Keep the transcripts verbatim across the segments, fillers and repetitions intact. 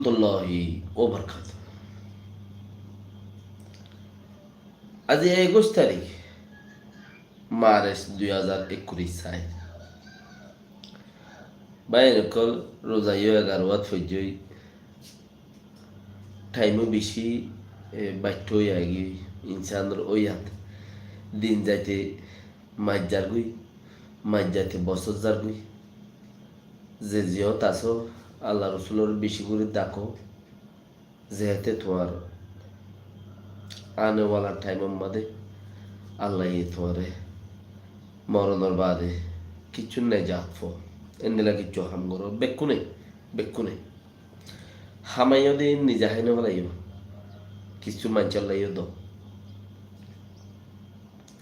warahmatulláhi wabarakátuhu. Aijja ekuic tarík, March dui házar ekkuric sail. Báiyain ókkol, ruza yó egaroát foijjé, thaim ó bicí, e, baiththá ói aigiyói, insánor óiyat. Din zaite mac zargói, mac zaite bosór zargói. Ze ziyót asó, Allar Rosuloré bicí gorí dakó. Zehete tuáñr ane wala thaimor máze Allaye tuáñre moronor baade kissú nejat fo. Endilla kissú ham goró, bekkúne, bekkúne. Hamaiyó de nize hái no felaiyó, kissú maincólla yó do.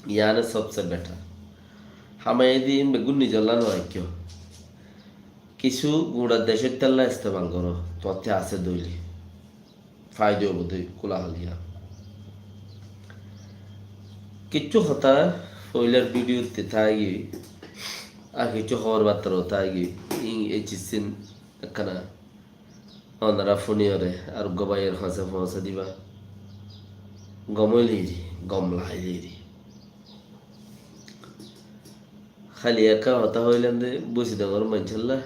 Yiáne sobse better. Hamaiyó de beggún nizolla no raikkó. Kissú guñça decóttalla estemal goró, tuáñtte asé dóile. Faida óibo de kúla holiya. Kissú hotá foilar video tte táigiyói, ar kissú hóbor battaró táigiyói, in e cissín ekkana onora fúniyóre ar uggwá báiyor hañsé foóñsai diba. Gom óile eri, gom laile eri. Háli ekkán hotá hoilam de, Busidongor maincólla.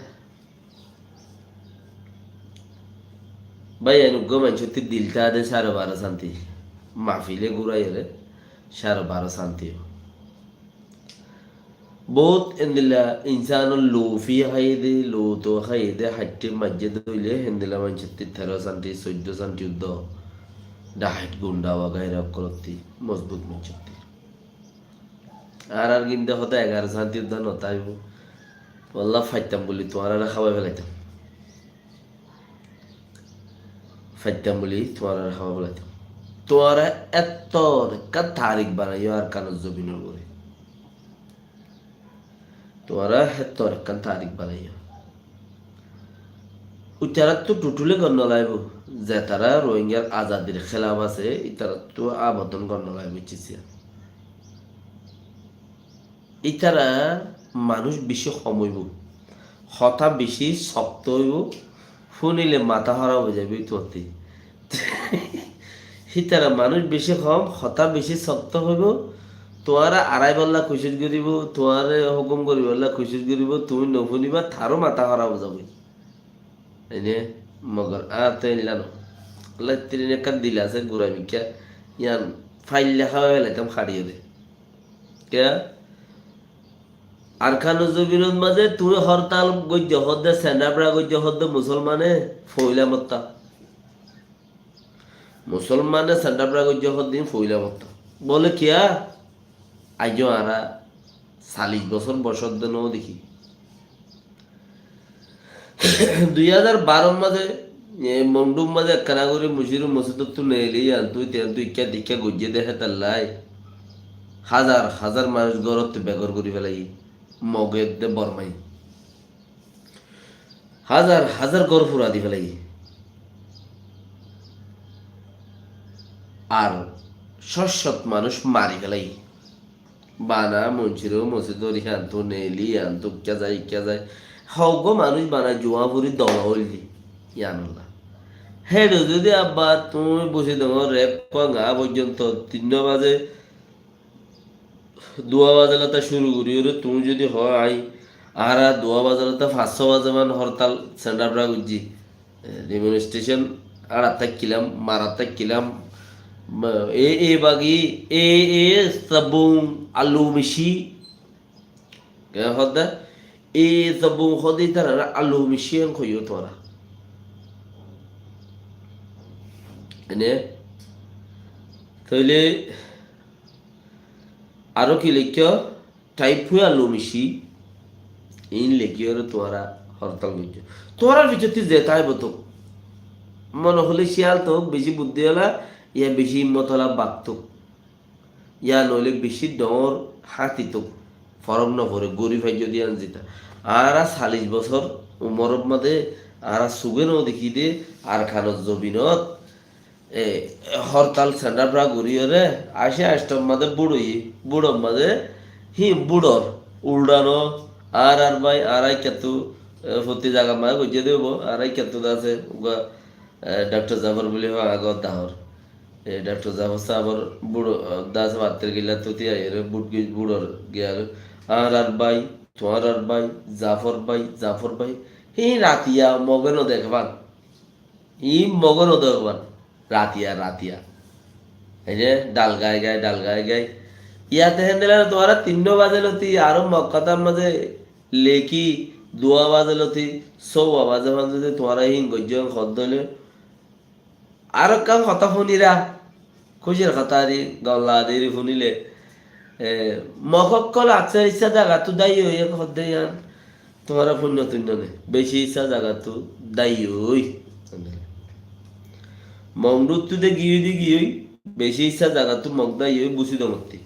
Báiyain, uggwá maincótti dil táa de sáre baró santi. Mafile gúraiyóre sáre baró santi. Bout endilla insánor lufi háiye de, luto háiye de, háitte maijje de óile, hendilla maincótti teró santi, soiddó santi uddó. Dhahait gunda wagaira ókkolotti mozbut maincótti. Añárar ginde hotá egaró santi uddá no táibo. Walla faittam buli tuáñrare hábai felaitam. Faittam buli tuáñrare hábai felaitam. Tuáñra ettór ekkán tarik banaiyó Arkanor zobinor uore. Tuáñra ettór ekkán tarik banaiyó. Ítarattú thutthúle gor no laibo, zetará Rohingyar azadir hélaf asé, ítarattú abodon gor no laibo, ciciya. Ítara manúic bicí hom óibo, hotá bicí sokto óibo, fúnile matá hóraf ói zaibo ítarattú. Hítara manúic bicí hom, hotá bicí sokto hoibo. Tuáñre aráibolla kucíc goríbo, tuáñre hókum goríbolla kucíc goríbo, tuñí nofúniba, taró matá hóraf ói zaibói. Ene, mogor añártú eilla no. Allattú ekkán dil asé, gura mikká, yián faille hábai felaitam háriyoré. Kiyá? Arkanor zobinor mazé tuñí hortal goijjó hoódde, sendabra goijjó hoódde musolmane foila motta. Musolmane sendabra goijjó hoódde foila motta. Bóle kiyá? Aijjó añára sallic bosór bosódde no dekí. Dui házar baror mazé, e, Mongdur mazé ekkana gorí mucíru mosídottú neeli, yiántu, tiántu, ikká dikká goijjé de hétallái. Házar házar manúic górottu begór gorí felaiye. Moge de Bormai. Házar házar gór fura di felaiye. Ar cót cót manúic mari felaiye. Bana, munciro, mosídor, yiántu, neeli, yiántu, ikká zai, ikká zai. Hoggwá manúic bana juwa furi dola óilde. Yiánolla. Héçe zodi abbar tuñí Busidongor rep kuanga foijjonto tinnwá bazé, duwá bazé lóti cúru goríyoré tuñí zodi hoó, añí, añára duwá bazé lóti fañs só bazé man hortal sendabra goijjí. Demonstration arat táikkilam, marat táikkilam, ma-, e, e bagi, e, e, sabung, alu mici. Ke hodde, e sabung hodde itarare alu mici en hoiyó tuáñra. Ene, tóile aró ki leikkó? Thaifoi alu mici, in lekíyore tuáñra hortal goijjó. Tuáñrar fisotti ze táibo tóuk. Mone hoilé ciyal tóuk, bicí buddí ola, ya bicí himmot ola bag tóuk. Ya noóile bicí dhoóñr háti tóuk. Forok no foré, gorí faijjó de yián zita. Añára sallic bosór umoror mazé añára suge no dekí de Arkanor zobinot e, hortal sendabra goríyoré, aci anctor mazé búçoiye, búçor mazé, hí búçor, uldhano, añárar bái, añára ikkáttu, e, fottí zagar mazé goijjé de óibo, añára ikkáttu de asé, uggwá, e, Daktor Zafor buli hoó agor dahor. E, Daktor Zafor sábor buro, e, dase battir gilla tuti aiyóre, but gi-, buror giyar. Añárar bái, tuáñrar bái, Zafor bái, Zafor bái. Hí ratiya moge no dekfán. Hí moge no dekfán. Ratiya, ratiya. Ei ze dhal gai gai, dhal gai gai. Iyate héndilla tuáñra tinnó baze loti, aró Mokkatar maze leki, duwa baze loti, sówa baze fán zodi tuáñra hín goijjó hoddé óile, aró ekkán hotá fúnira, kúcir hotá dí, golla dí fúnile, e, Mog ókkol aksar issá zagattú dáiye óiye hoddé yián, tuáñra fúinno tuinno né, beci issá zagattú dáiye ói. Mog ruttú de giyói de giyói, beci issá zagattú Mog dáiye ói, busi domottí.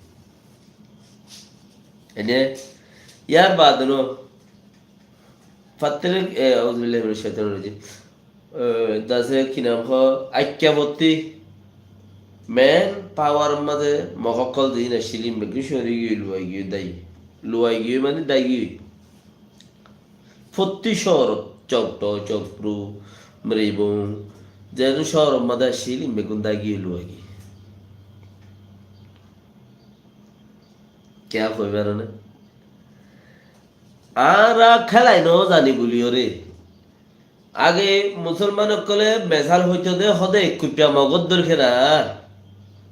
Ene, yar baade no, fattere, e, auzubillahi minash shaitanir rajim. E, dase ki nam hoó, Aikkabotti, men pawar maze Mog ókkol ziín accíl, ín beggún córi giyói, luwai giyói, dai. Luwai giyói mane dai giyói. Fottí cóorot, Cokto, Cokpru, Mribung, ze cóorot maze accíl, ín beggún dai giyói, luwai giyói. Kiyá hoibar ne? Añára kélai no zani buli óre. Age musolman ókkole mesal hoito de, hode ek kuppiya Mogor dór kéna.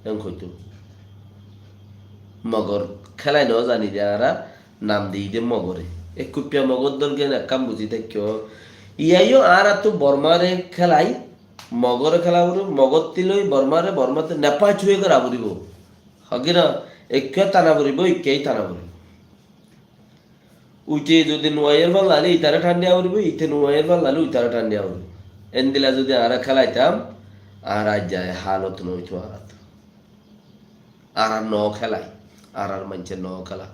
En hoito. Mogor kélai no zani de añára nam di de Mogore. Ek kuppiya Mogor dór kéna, ekkán buzi táikko. Iyá yó añárattú Bormare kélai, Mogore kéla foribo, Mogottí loi Bormare, Bormattú Nepa cúe gora foribo. Hogina, ekkuwa tana foribo, ekkuwa tana foribo. Uite zodi nuaiyér fán laile itare thandiya foribo, ite nuaiyér fán laile uitare thandiya foribo. Endilla zodi añára kélaitam, añára aijja e halot no óito añárattú. Añára no kélai, añárar maincé no kéla.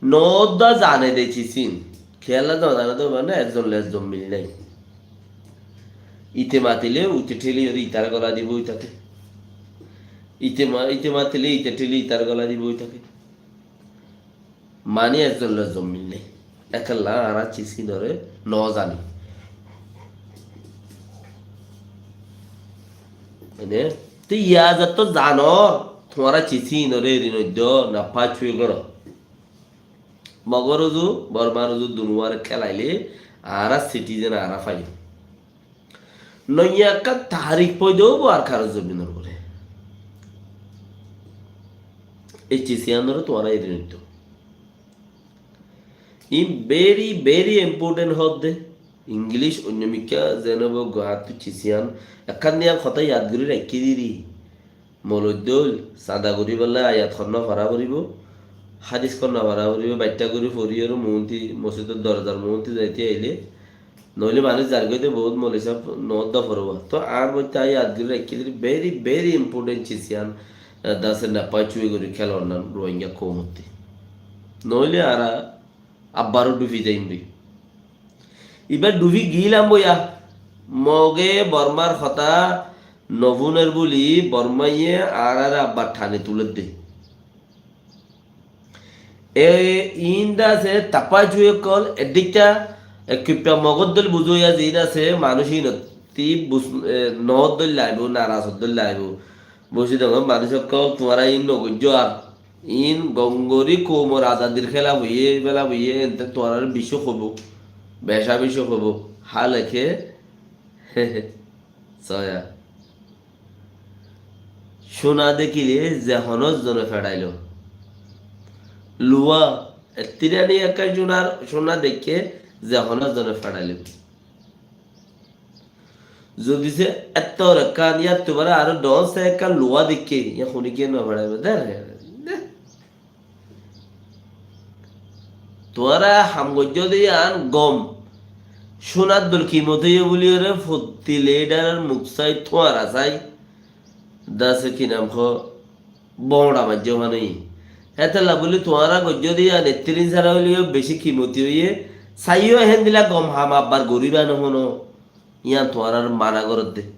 No dá zane de cisín. Kiyólla no zane de mane ekzon loi ekzon mil nai. Ite matile uite theli ore itar gola dibo itaké. Ite ma-, ite matile ite theli itar gola dibo itaké. Mani ekzon loi ekzon mil nai. Ekella añára cisínore no zani. Ene, te iya zatto zanor, tuáñra cisínore eri no do, na pacue goro. Mogor uzu, Bormar uzu dunuware kélaile añára citizen añára faiyum. Noiya ekkán tarik foida óibo ar karo zobinor uore. Ei cisíyanore tuáñra eri no do. Ín very, very important hoódde. English oinno mikká zenóbo guáttu cisíyan ekkán diyan hotá yad gorí raikké diri. Moloiddóil, sada goríbolla ayat hon no fora foribó, hádis hon no fora foribó, baiththá gorí foriyóre muúnti, mosjidor dorozar muúnti zaite aile, noóile manúic zargói de bout moloi sáb noódda foribó. Toó añár boitte aññí yad gorí raikké diri, very, very important cis yián, e, dase nappá cúi gorí kélonnan Ruáingga koumottí. Noóile añára abbaró dhufi zaiyum dé. Ibá dhufi giílam boiya, Moge Bormar hotá nofúner buli Bormaye añáráre abbar thani tulédde. E, iín dase tappá cúi ókkol eddíkka, e, kuippá Mogór dóil buzóiya ziín asé, manúic iínottí bus-, e, noór dóil laibóu, naras dóil laibóu. Boci dongor manúic ókkol, tuáñra iín nogoijjó ar. Iín gom gorí koumor azadir hélaf óiye, bélaf óiye, ente tuáñráre bicí hoibóu, becá bicí hoibóu. Háleke, soya. Cúna dekíle ze honó zone feçailó. Luwa, ettírani ekkán cúnar, cúna deikké ze honó zone feçailó. Zodi se ettór ekkán, yáttu baré aró dhoóñr se ekkán luwa deikké, yá honikiyé nofeçaibó, der, der. Tuáñra ham goijjó de yían gom. Cúnar dol kimot óiye bóliyoré fottí leidharor muk sai, tuáñra sai. Dase ki nam hoó, bóñça maijjó mane. Hétolla bóli tuáñra goijjó de yían ettírin sára óileyo bicí kimoti óiye. Saiyó héndilla gom ham abbar goríba né honó. Yían tuáñráre mana gorédde.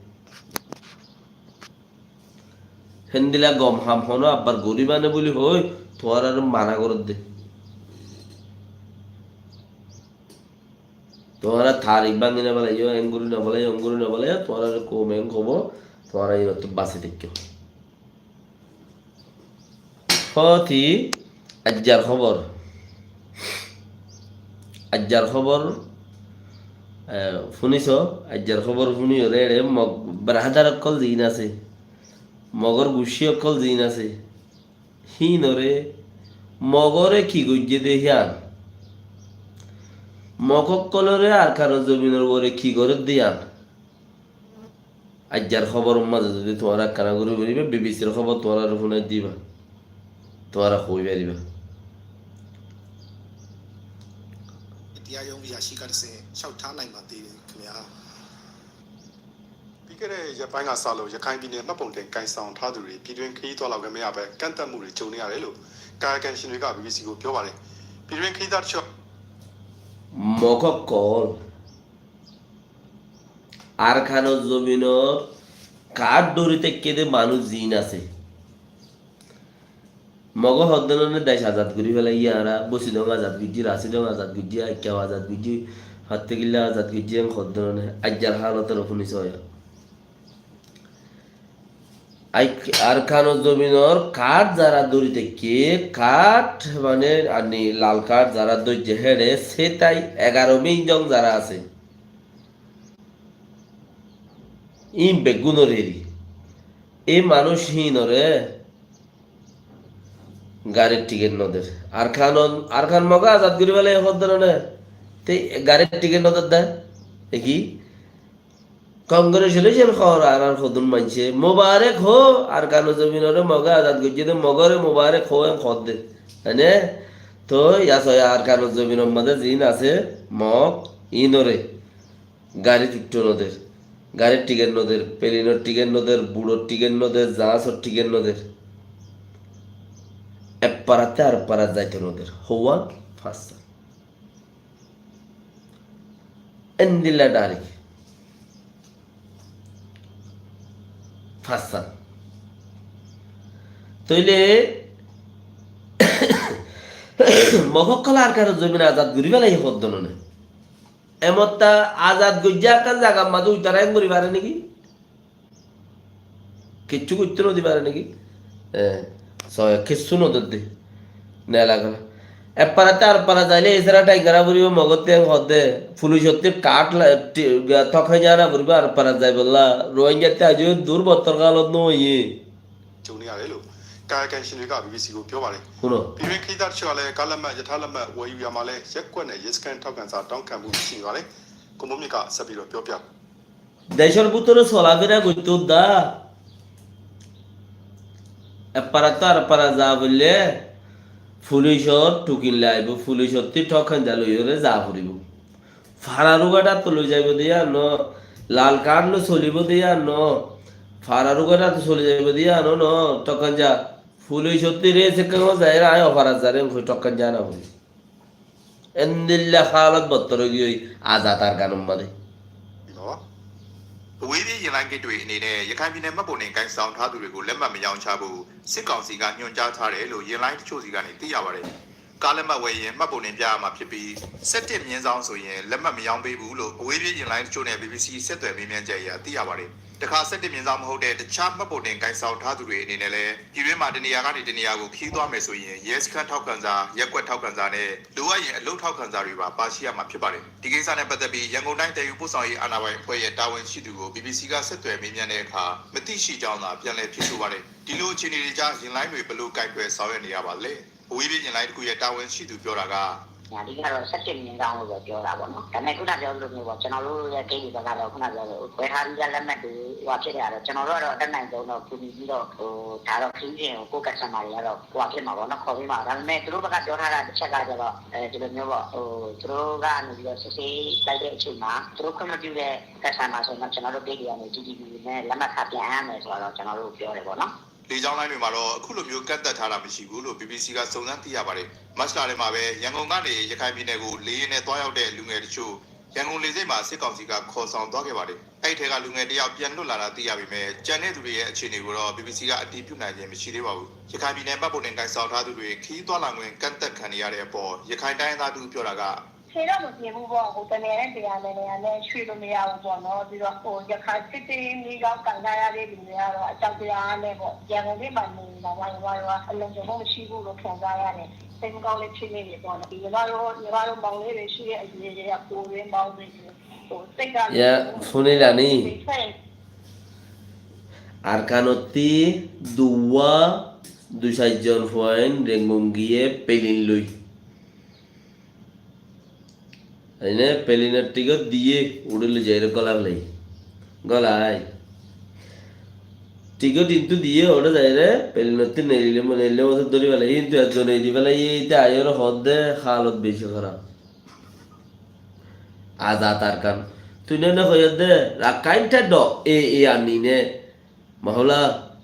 Héndilla gom ham honó abbar goríba né bóli hoi, tuáñráre mana gorédde. Tuáñra tarik báñgi no félaiyo, engori no félaiyo, engori no félaiyo, tuáñrare koume eng hoibo, tuáñra inottú basi táikko. Hóti aijjar hóbor. Aijjar hóbor, eh, fúniso, aijjar hóbor fúniyóre eçé Mog bráhadar ókkol ziín asé, Mogor guccí ókkol ziín asé, híinoré, Mogoré ki goijjé dé hían, Mog ókkolóre Arkanor zobinor uore ki gorédde yían. Aijjar hóboror mazé zodi tuáñra ekkána gorí faribá, B B C r hóbor tuáñrare fúnai diba, tuáñra hoói faribá. တရားရုံးအရာရှိကတဆင့် လျှောက်ထားနိုင်ပါသေးတယ်ခင်ဗျာ။ ပြီးခဲ့တဲ့ရက်ပိုင်းကစလို့ ရခိုင်ပြည်နယ်မှတ်ပုံတင်ကိုင်ဆောင်ထားသူတွေ ပြည်တွင်းခရီးသွားလာခွင့်မရဘဲ ကန့်သတ်မှုတွေကြုံနေရတယ်လို့ ကာယကံရှင်တွေက BBC ကိုပြောပါတယ်။ ပြည်တွင်းခရီးသွားတချို့ Mog ókkol Arkanor zobinor kaáth dóri táikke dé manúic ziín asé. Moge hoddé no né dec azad gorí félaiye, añára Bosidong azad goijjí, Rasidong azad goijjí, Aikkau azad goijjí, Fattekilla azad goijjí, en hoddé no né, aijjar halotor fúniso óiye. Aik-, Arkanor zobinor kaáth zara dóri táikke, kaáth mane ani lal kaáth zara dóijje héçe, sétai egaro milyon zara asé. Ín beggúnor eri. Ei manúic híinoré garir tikét no der. Arkanor, Arkan Moge azad gorí félaiye hoddé no né. Te garir tikét no der dé. E ki? Congratulation hoór añárar hodún maincé. Mubarek hoó, Arkanor zobinoré Moge azad goijjé dé, Mogoré mubarek hoó en hoódde. Taine? Toi yá soó, Arkanor zobinor mazé ziín asé, Mog, íinoré garir uiththó no der, garir tikét no der, pelinor tikét no der, buçor tikét no der, zaáñsor tikét no der. Ek farattú ar farat zaito no der. Houwá? Fañs san. Endilla dhairek. Fañs san. Tóile Mog ókkole Arkanor zobin azad gorí félaiye hoddé no né. Emotta azad goijjé ekkán zagar mazé uitará en gorí fare niki? Kiccú goittó no di fare niki? E, soó, kiccú no der dé. Nela gola. Ek farattú ar fara zaile, e sára thaingara foribo, Mogottú en hoddé. Fulicottú kaáth la-, ti-, ga-, thok háñja ana foribo, ar fara zaibolla. Rohingattú aijjó dur bottor halot no óiye. ကြုံနေရတယ်လို့ ကာယကံရှင်တွေက BBC ကိုပြောပါတယ်။ Húno. ပြည်တွင်းခရီးသွားတချို့ကလည်း ကားလက်မှတ်၊ ရထားလက်မှတ် ဝယ်ယူရာမှာလည်း ရပ်ကွက်နဲ့ ရဲစခန်းထောက်ခံစာ တောင်းခံမှုတွေ ရှိနေပါတယ်။ ကိုမိုးမြင့်က ဆက်ပြီးတော့ ပြောပြပါ။ Decór bútore solafera goittó dé, ek farattú ar fara za foille, fulicor thukin laibo, fulicottú thok háñja loiyóre za foribo. Farar ugatháttu loi zaibo de yían no, lal kaáth loi solibo de yían no, farar ugatháttu soli zaibo de yían no, no, thok háñja. Fulicottú re sekkán zaiyóre añí ofarat zaiyóre hoi thok háñja ana foribo. Endilla halot bottor ói giyói azad Arkanor mazé. အဝေးပြေးယာဉ်လိုင်းဂိတ်တွေအနေနဲ့ ရခိုင်ပြည်နယ်မှတ်ပုံတင်ကိုင်ဆောင်ထားသူတွေကို လက်မှတ်မရောင်းချဖို့ စစ်ကောင်စီကညွှန်ကြားထားတယ်လို့ ယာဉ်လိုင်းတချို့ဆီကနေ သိရပါတယ်။ ကားလက်မှတ်ဝယ်ရင် မှတ်ပုံတင်ပြရမှာဖြစ်ပြီး ဆယ့်တစ်မြင်းဆောင်ဆိုရင် လက်မှတ်မရောင်းပေးဘူးလို့ အဝေးပြေးယာဉ်လိုင်းတချို့နဲ့ BBC ဆက်သွယ်မေးမြန်းချက်အရ သိရပါတယ်။ တခါ ဆယ့်တစ်မြင်းဆောင်မဟုတ်တဲ့ တခြားမှတ်ပုံတင်ကိုင်ဆောင်ထားသူတွေအနေနဲ့လည်း ပြည်တွင်းမှာ တစ်နေရာကနေ တစ်နေရာကို ခရီးသွားမယ်ဆိုရင် ရဲစခန်းထောက်ခံစာ၊ ရပ်ကွက်ထောက်ခံစာနဲ့ လိုအပ်ရင် အလုပ်ထောက်ခံစာတွေပါ ပါရှိရမှာဖြစ်ပါတယ်။ ဒီကိစ္စနဲ့ပတ်သက်ပြီး ရန်ကုန်တိုင်း သယ်ယူပို့ဆောင်ရေးအာဏာပိုင်အဖွဲ့ရဲ့ တာဝန်ရှိသူကို BBC က ဆက်သွယ်မေးမြန်းတဲ့အခါ မသိရှိကြောင်းသာ ပြန်လည်ဖြေဆိုပါတယ်။ ဒီလိုအခြေအနေတွေကြား ယာဉ်လိုင်းတွေ ဘယ်လိုကိုင်တွယ်ဆောင်ရွက်နေရပါသလဲ။ အဝေးပြေးယာဉ်လိုင်းတစ်ခုရဲ့ တာဝန်ရှိသူပြောတာက အဓိကတော့ ဆယ့်တစ်မြင်းဆောင်လို့ပဲ ပြောတာပေါ့နော်။ ဒါပေမဲ့ ခုနပြောသလိုမျိုးပေါ့၊ ကျွန်တော်တို့ရဲ့ ဂိတ်တွေဘက်ကတော့ ခုနပြောသလို ဝယ်ထားပြီးသားလက်မှတ်တွေ ဟိုဟာဖြစ်နေတာတော့ ကျွန်တော်တို့ကတော့ အတတ်နိုင်ဆုံးတော့ ကူညီပြီးတော့ ဟို၊ ဒါတော့ ခရီးစဉ်ကို ကိုယ့် customer တွေကတော့ ဟိုဟာဖြစ်မှာပေါ့နော်၊ ခေါ်ပေးမှာ။ ဒါပေမဲ့ သူတို့ဘက်က ပြောထားတာတစ်ချက်ကကျတော့ အဲဒီလိုမျိုးပေါ့၊ ဟို၊ သူတို့ကနေပြီးတော့ စစ်ဆေးလိုက်တဲ့အချိန်မှာ သူတို့ခွင့်မပြုတဲ့ customer ဆိုရင်တော့ ကျွန်တော်တို့ ဂိတ်တွေကနေ DDP နဲ့ လက်မှတ်ခါ ပြန်အပ်ရမယ်ဆိုတော့ ကျွန်တော်တို့ ပြောတယ်ပေါ့နော်။ လေကြောင်းလိုင်းတွေမှာတော့ အခုလိုမျိုး ကန့်သတ်ထားတာ မရှိဘူးလို့ BBC က စုံစမ်းသိရပါတယ်။ မတ်လထဲမှာပဲ ရန်ကုန်ကနေ ရခိုင်ပြည်နယ်ကို လေယာဉ်နဲ့ သွားရောက်တဲ့ လူငယ်တချို့ ရန်ကုန်လေဆိပ်မှာ စစ်ကောင်စီက ခေါ်ဆောင်သွားခဲ့ပါတယ်။ အဲဒီထဲက လူငယ်တစ်ယောက် ပြန်လွတ်လာတာ သိရပေမဲ့ ကျန်တဲ့သူတွေရဲ့ အခြေအနေကိုတော့ BBC က အတည်ပြုနိုင်ခြင်း မရှိသေးပါဘူး။ ရခိုင်ပြည်နယ် မှတ်ပုံတင် ကိုင်ဆောင်ထားသူတွေ ခရီးသွားလာခွင့် ကန့်သတ်ခံနေရတဲ့အပေါ် ရခိုင်တိုင်းရင်းသားတစ်ဦး ပြောတာက谁让我节目不好？我的年龄怎样的年龄，谁都没有我呢。比如说，我就看这这那个刚刚那这里面啊，我照顾啊那个，讲的蛮明白，我我我，能够我们西部都看到呀的，真高的青年也多了。你们都你们都忙的人是也也也不人忙的，我这个 Ya, fúnilani? Arkanottí duwá dui sair zon fuain Rengun giyé pelin loi. Aine pelinor tikot diyé uçí loi zaiyóre góla félaiye. Gólai. Tikot intú diyé uçí zaiyóre pelinottí neililé mone, neililé mone dóri félaiye. Intú ekzone di félaiye, íte aiyóre hoódde hálot beci hóraf. Azad Arkan. Tui nene hoiyódde, Rakkain teddo, e, e anine. Mahula,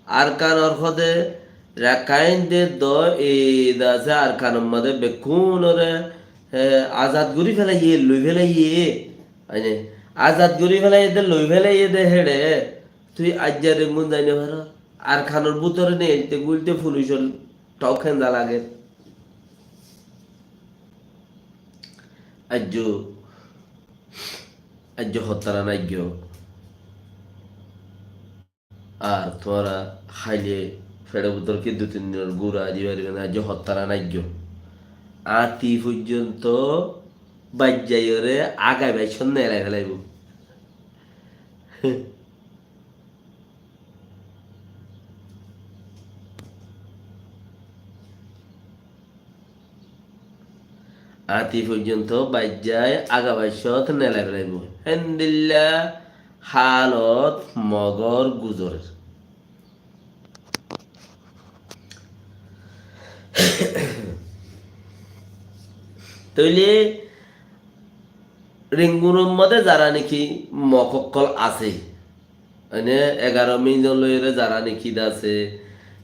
Arkanor hode, Rakkain de do, e, da se Arkanor made bekkúnore, e, azad gori félaiye, loi félaiye. Aine, azad gori félaiye de, loi félaiye de héçe. Tui aijja Rengun zai no faro. Arkanor bútore neilite gulite fulicor thok hénza lager. Aijjo, aijjo hottara naijjo. Ar tuáñra háile feçor bútore ki dui tin dinor gura di fariba né, aijjo hottara naijjo. Añti foijjonto baijjaiyóre agai baissot nelai félaibo. Añti foijjonto baijjai aga baissot nelai félaibo. Héndilla hálot Mogor guzorer. Tóile Rengunor mode zara niki Mog ókkol asé, mane egaro milion loiyóre zara niki de asé,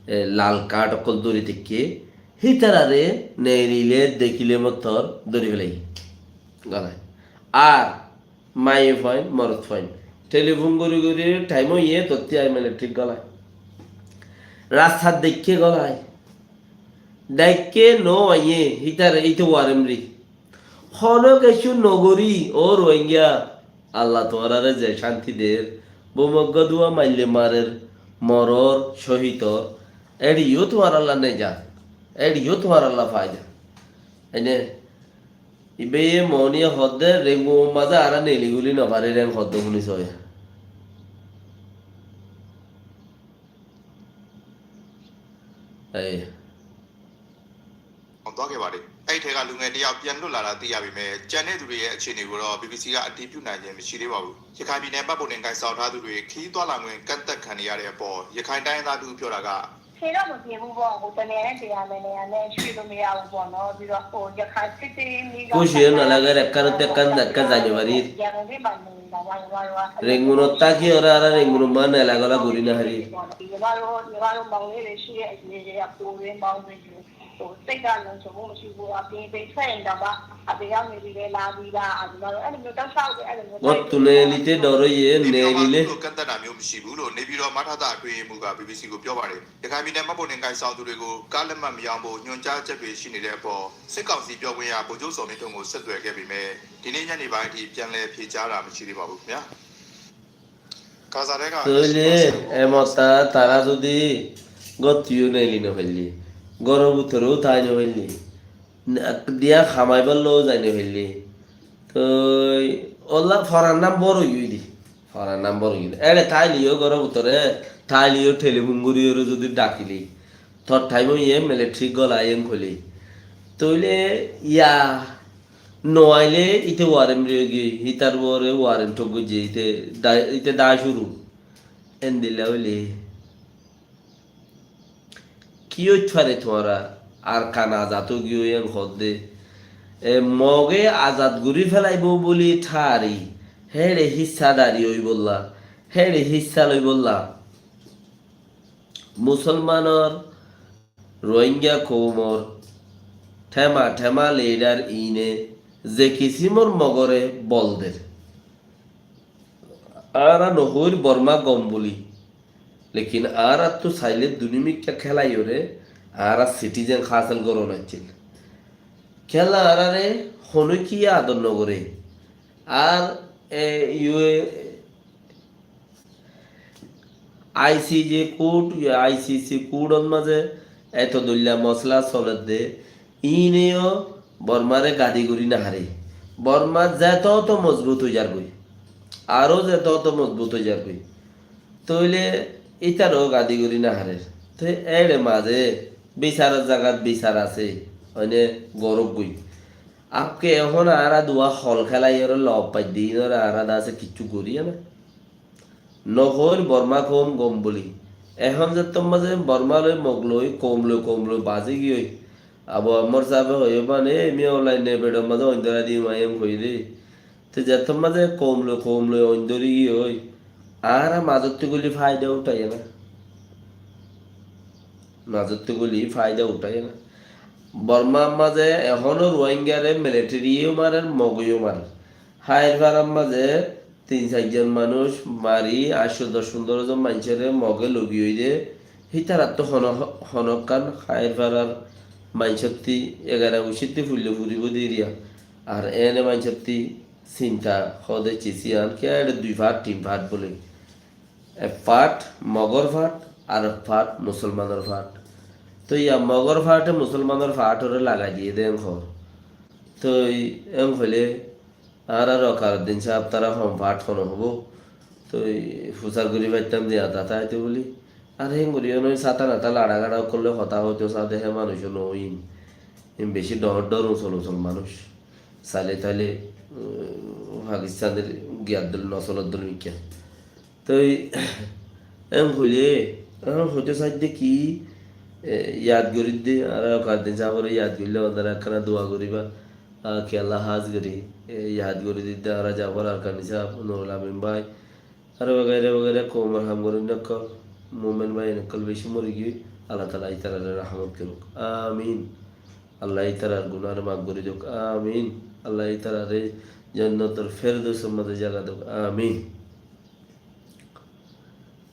e, lal kart ókkol dóri táikke, hítarare neilile dekile mottor dóri félaiye. Gólai. Ar maiyafuain, morotfuain telefon gori gori thaim óiye, tottí aimele thík gólai. Rastat deikké gólai. Deikké no aiyé, hítare íte warem ri. Hono kessú no gorí, ó Rohingya, Allah tuáñrare ze cánti der, bumogga dua maille marer, moror, cóhid or, éçe yó tuáñralla nejat, éçe yó tuáñralla faida. Ene, ibáye moniye hoódde, Rengun mazé añára neili guli no farir, en hoódde fúni soóya. Ei. သွားခဲ့ပါတယ်။ အဲဒီထဲကလူငယ်တစ်ယောက်ပြန်လွတ်လာတာသိရပေမဲ့ကျန်တဲ့သူတွေရဲ့အခြေအနေကိုတော့ BBC ကအတည်ပြုနိုင်ခြင်းမရှိသေးပါဘူး။ ရခိုင်ပြည်နယ်မှတ်ပုံတင်ကိုင်ဆောင်ထားသူတွေခရီးသွားလာခွင့်ကန့်သတ်ခံနေရတဲ့အပေါ်ရခိုင်တိုင်းရင်းသားတစ်ဦးပြောတာက 谁让我节目不好？我的年龄怎样的年龄，谁都没有我呢。比如说，我就看这这那个 Kúci ói no lager, ekkán ottú ekkán zakkán zai no farir. Rengun ot táki ore añára Rengun ot mane elagóla guri no farir. Ottu neelite dhor óiye, နေပြည်တော်မှာ neelile. သူ့ကိုကန့်သတ်တာမျိုးမရှိဘူးလို့နေပြည်တော်မထသအတွင်းရေးမှူးက BBC ကိုပြောပါတယ်။ ရခိုင်ပြည်နယ်မှတ်ပုံတင်ကိုင်ဆောင်သူတွေကိုကားလက်မှတ်မရောင်းဖို့ညွှန်ကြားချက်တွေရှိနေတဲ့အပေါ်စစ်ကောင်စီပြောခွင့်ရဗိုလ်ချုပ်ဇော်မင်းထွန်းကိုဆက်သွယ်ခဲ့ပေမဲ့ဒီနေ့ညနေပိုင်းအထိပြန်လည်ဖြေကြားတာမရှိသေးပါဘူးခင်ဗျာ။ Tóile emottá tará zodi góttiyo neeli no faille, góror bútore ó tái no faille, diya hamaibar lói zai no faille, toi ólla foran nam bór ói giyói de, foran nam bór ói giyói de. Éçe táile yó góror bútore táile yó telefon gorí ore zodi dhakile, tor thaim óiye, militari góla aiyén hoile, tóile ya no aile íte warem roi giyói, hítar uore warem thok goijje, íte da-, íte da cúru. Endilla óile ki óit fare tuáñra? Arkan azad ói giyói en hoódde. E, Moge azad gorí félaibo buli thári, héçe híssadari óibolla, héçe híssa loibolla. Musolmanor, Rohingya koumor thema thema lidar ine ze kisimor Mogore bol der. Añára no hoir Borma gom buli, lekin añárattú saile dunimikká kélaiyoré añára sitizen hásel goron accíl. Kiyólla añáráre honókiye ador nogoré. Ar e, yu e, I C J kurt, I C C kurtor mazé eto dóilla mosala solédde, iíne yó Bormáre gadi gorí nofaré. Bormá zetóto mozbut ói zargói, aró zetóto mozbut ói zargói, tóile ítaró gadi gorí nofaré. Te éçe mazé bisaror zagat bisar asé, óine gorók goi. Akke ehón añára duwa hol kélaiyóre lof faidde, iínoré añára de asé kiccú goríye na. Nohoóir Bormá koum gom buli. Ehón zettór mazé Bormá loi, Mog loi, koum loi, koum loi bazí giyói. Abu Ammar sábe hoiyé bane, e, miya ollai ne beçor mazé oindóra diyum aiyém hoiyé dé. Te zettór mazé koum loi, koum loi oindóri giyói. Añára mazottú guli faida utháiye na. Mazottú guli faida utháiye na. Bormár mazé ehóno Ruáingaré militariye yó marer, Moge yó marer. Háir farar mazé tin sair zon manúic mari, añctó doc fundóro zon maincóre Moge loi giyói dé, hítarattú hono-, honókkan háir farar maincótti egara gucítti fuille furibóu dé eriya. Ar ene maincótti sinta hoó dé cisí an, kiyá eçé dui fat, tin fat bóli. Ek fat Mogor fat, ar ek fat Musolmanor fat. Toi ya Mogor fate Musolmanor fatoré lagai diyé dé en hoór. Toi en hoilé añára Rokaruddin sáb tará hom fat hono hoibó. Toi fusar gorí faittám dé añár zata aité bóli. Ar héngorí yó noi, sáta nata laça gaça ókkol loi hotá hoitó sá dé hé manúic ó noóin. Ín bicí dhoóñr dhoóñr usol usol manúic. Sailé tailé, um, Pakistanor giyar dol, nosolor dol mikká. Toi en hoilé, en hoitó saidde ki, e, yad gorídde, añára Rokaruddin sábore yad goillé, onora ekkána dua goríba, a, ki Allah hás gorí, e, yad gorí didde, añára Jafor Arkani sáb, Nurul Amin bái, ar wagaira wagaira koumor ham goróinna ókkol, mumen bái ókkol bicí mori giyói, Allah taala ítarare rahmot gorouk. Amin. Allah ítarar gunáre maf gorí douk. Amin. Allah ítarare jannator Ferdousor mazé zaga douk. Amin.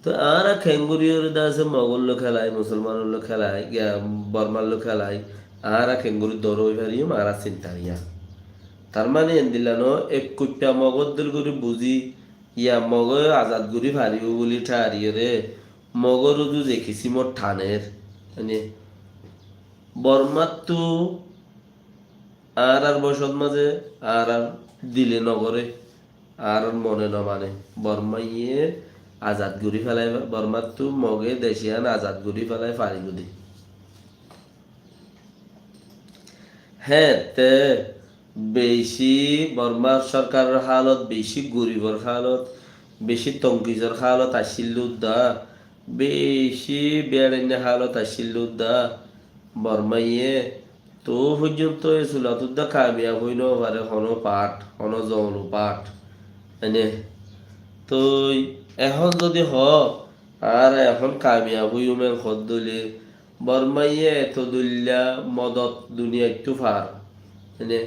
Toi añára kengóri ore de asé Mogor loi kélai, Musolmanor loi kélai, giya Bormar loi kélai, añára kengóri dor ói fariyum, añára sinta niya. Tar mane endilla no, ek kuitta Mogor dol gorí buzí, ya Moge azad gorí faribó buli thári ore, Mogor uzu ze kisimor thaner, mane, Bormattú añárar bocót mazé añárar dile nogoré, añárar mone nomane. Bormaye azad gorí félai, Bormattú Moge dec iyan azad gorí félai faribó dé. Hé, te beci Bormar sorkaror halot, beci goribor halot, beci tonkisor halot accíl dé udda, beci beçainna halot accíl dé udda, Bormaye Toó foijjonto e sulat udda kamiyab ói no fare hono part, hono zonu part. Ene. Toi ehón zodi hoó, añára ehón kamiyab óiyum en hoódde óile, Bormaye eto dóilla modot duniyaittú far. Ene.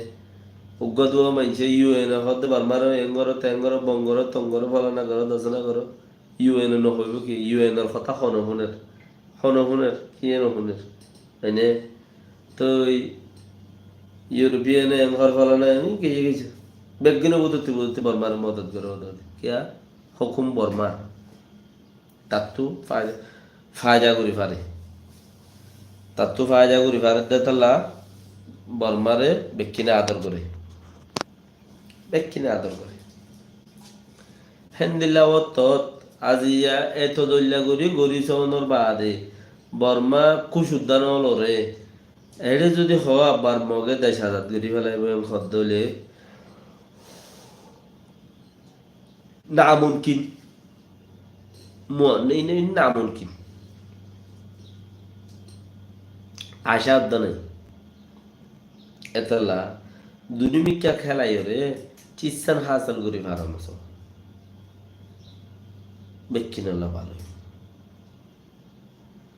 Uggúa duwa maincé U N e hoódde Bormare en goró, ten goró, bon goró, ton goró, folana goró, dosana goró. U N e no hoibó ki? U N or hotá hone fúner? Hone fúner? Kiyé no fúner? Ene. Toi European e en hor folana, en kiyé kiyé. Beggúne budotti budotti Bormare modot goré, modot. Kiyá? Hókum Bormar. Tattú faida, faida gorí fare. Tattú faida gorí fare de tolla Bormare bekkúne ador goré. Bekkúne ador goré. Héndilla ottót aziya eto dóilla gorí gorí soónor baade Borma kúcudda no loré. Eçé zodi hoó abbar Moge dec azad gorí félaibo en hoódde óile namumkin. Mo-, ne-, ne-, namumkin. Acá udda nai. Etolla dunimikká kélaiyóre cízsan hásil gorí faron so. Bekkúnolla bála.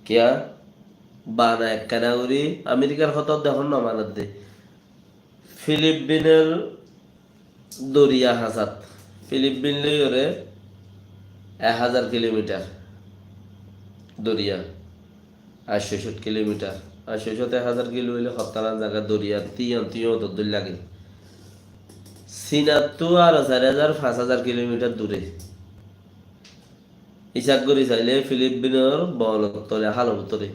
Kiyá? Bana ekkana gorí Amerikar hotá de ehón no manadde. Filippinor doriya hañsat. Filippin loiyóre ek házar kilomitar doriya, añctó cót kilomitar. Ar sóic cót ek házar kilo óile hottán zaga doriya tíyan tíyan ottót dóri lage. Sinattú aró sair házar, fañs házar kilomitar dure. Hísab gorí sailé Filippinor bolor tole, hálor bútore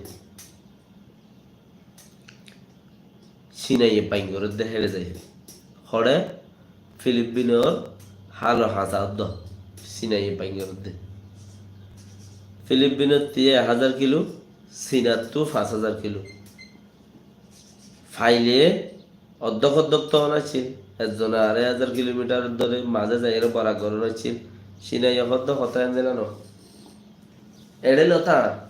Sinaye fain gorédde héçe zai. Hoçé? Filippinor hálor hañsa uddá Sinaye fain gorédde. Filippinottú ek házar kilo, Sinattú fañs házar kilo. Faile oddók oddók toón accíl, ezzone arai házar kilomitar dóri mazé zaiyóre borak gorón accíl. Sinaye hoódde hotá endilla no. Eçé lota.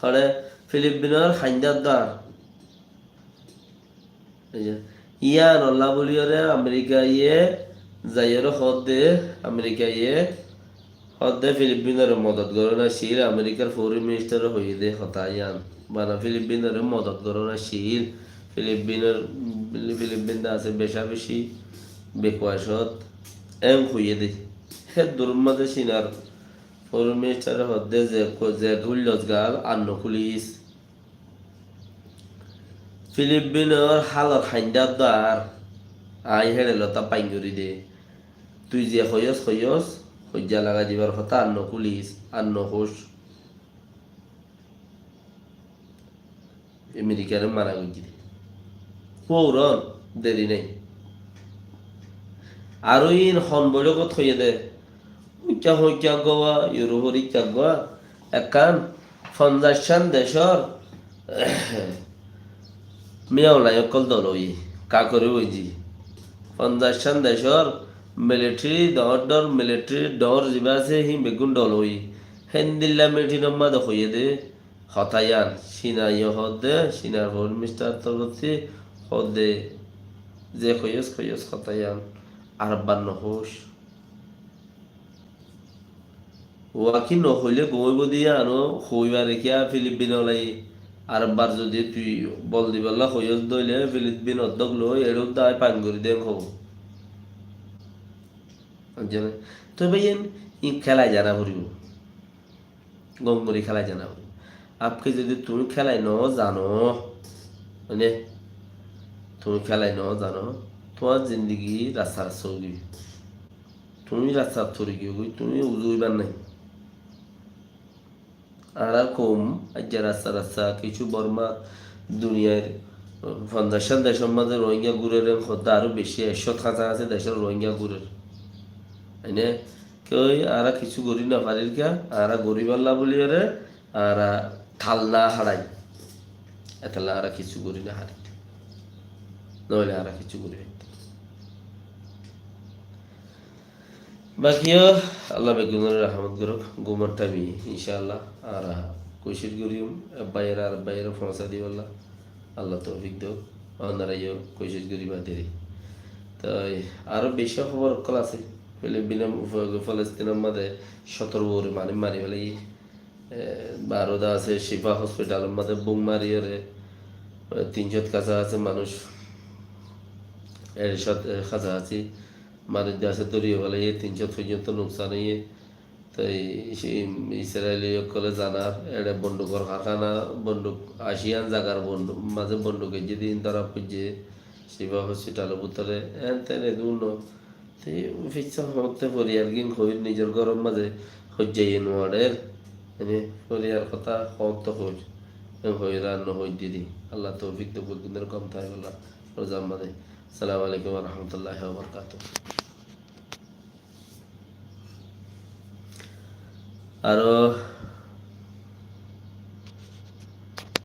Hoçé Filippinor haindá uddá. Ei ze, yíanolla bóliyoré Amerikaye zaiyóre hoódde, Amerikaye hoódde Filippinore modot gorón accíl, Amerikar foreign ministare hoiyé dé hotá yían. Bana Filippinore modot gorón accíl, Filippinor, Filippin de asé becá becí bekuwacót, en hoiyé dé. Hé duror mazé Sinar foreign ministare hoódde ze, ze kúllos gal ar no kúlis. Filippinor hálor haindá uddá ar, aññí héçe lota fain gorí dé. Tui ze hoiyós hoiyós, hoijja lagai dibar hotá ar no kúlis, ar no hoóis. Amerikare mana goijjé dé. Fouron, deri nái. Aró iín hon boiçókot hoiyé dé. Uikká hoói, uikká uggúa, Iurópor uikká uggúa, ekkán fonzaiccán decór miyawalai ókkol dol óiye, kakore óiye. Fonzaiccán decór militeri, doñr doñr militeri, doñr zibá asé, híin beggún dol óiye. Héndilla mitinor mazé hoiyé dé hotá yían, Sinaye hoódde, Sinar foreign ministar torfóttu hoódde, ze hoiyós hoiyós hotá yían, arekbar no hoóis. Waki no hoilé gom óibo dé yían ó hoói fare kiyá Filippin olaye. Arekbar zodi tui bol dibálla hoiyós dé óile Filippin oddók loi eçé uddá aññí fain gorí dé hoóbo. Buijjó né? Toi bái, iín, iín kélai zana foribó. Gom gorí kélai zana foribó. Abki zodi tuñí kélai no zano, mane, tuñí kélai no zano, tuáñr zindigi rasta rasta ói giyói. Tuñí rasta rasta ói giyói, tuñí uzu óibar nái. Añárar koum aijja rasta rasta kissú Bormar, duniyair fonzaiccán decór mazé Rohingya gúrer, en hoódde aró beci, ekcót hañsahasí decór Rohingya gúrer. Ene kiyói añára kissú gorí no farir kiyá, añára goríballa bóliyoré añára tal no haçai. Etolla añára kissú gorí no farir. Noóile añára kissú gorí faittam. Baki yó, Allah beggúnore rahmot gorouk, gumor thaim, incá Allah, añára kucíc goijjum, ek báiyore arek báiyore foóñsai dibálla, Allah toufik douk, onora yó kucíc goriba deri. Toi aró beci hóbor ókkol asé, Filipin, Filestinor mazé cótoro uore manúic mari félaiye, E, Bárot asé, Shifa hospitalor mazé bum mariyóre, e, tin cót kasákasi manúic, e, cót, e, kasákasi manúic de asé dóri félaiye, tin cót foijjonto nuksan óiye. Toi Israili ókkole zanar, eçe bondukor karkána, bonduk, aciyán zagar bondu-, mazé bonduk ejje din dóra foijje, Shifa hospitalor bútore, en ten edún no. Te fissá hoóñtte foriyar gín hoóir nizor góror mazé hoijjaiye nuarer, ene foriyar hotá hoóñtte hoóir, en hoóir ar no hoóir diri. Allah toufik douk, beggúnore gom táibolla rozar mazé. Assalamu alaikum wa rahmatullahi wa barakatuhu. Aró